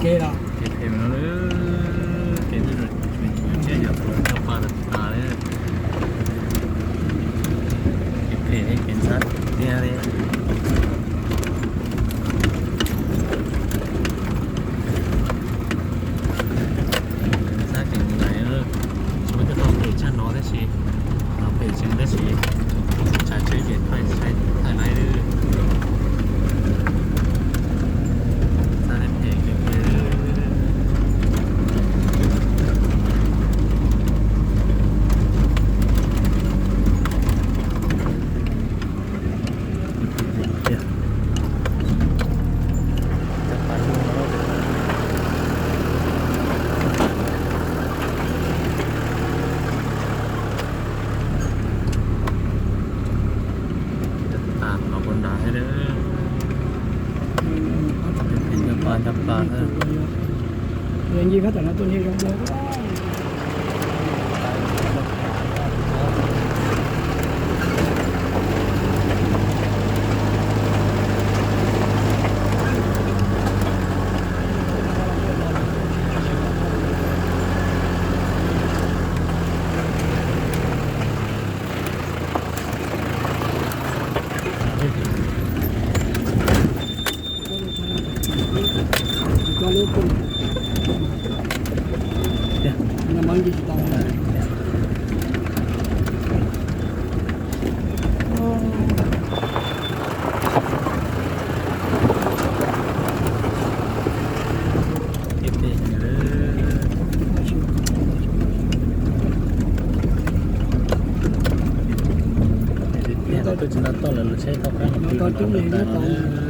Kev los, kev phem no, kev twb tsuas tsuas tsiaj yam tus caj pas tas tas li. Kev phem, kev ntxhab tiag li. Ntxhab kev ntxhab, tsis muaj coj tau phem tshaj no tab sis, no phem tseeb tab sis, tsam tsheb ces thaij, thaij laiv li. Ntxhab phem kawg li. Caj pas no puas nrad thiab. Caj pas, caj pas. Yog nci phab tam no tuaj nce zoo dua. Tsis nto toj lawm los tsheb tau qab los tau coob li nyob tau.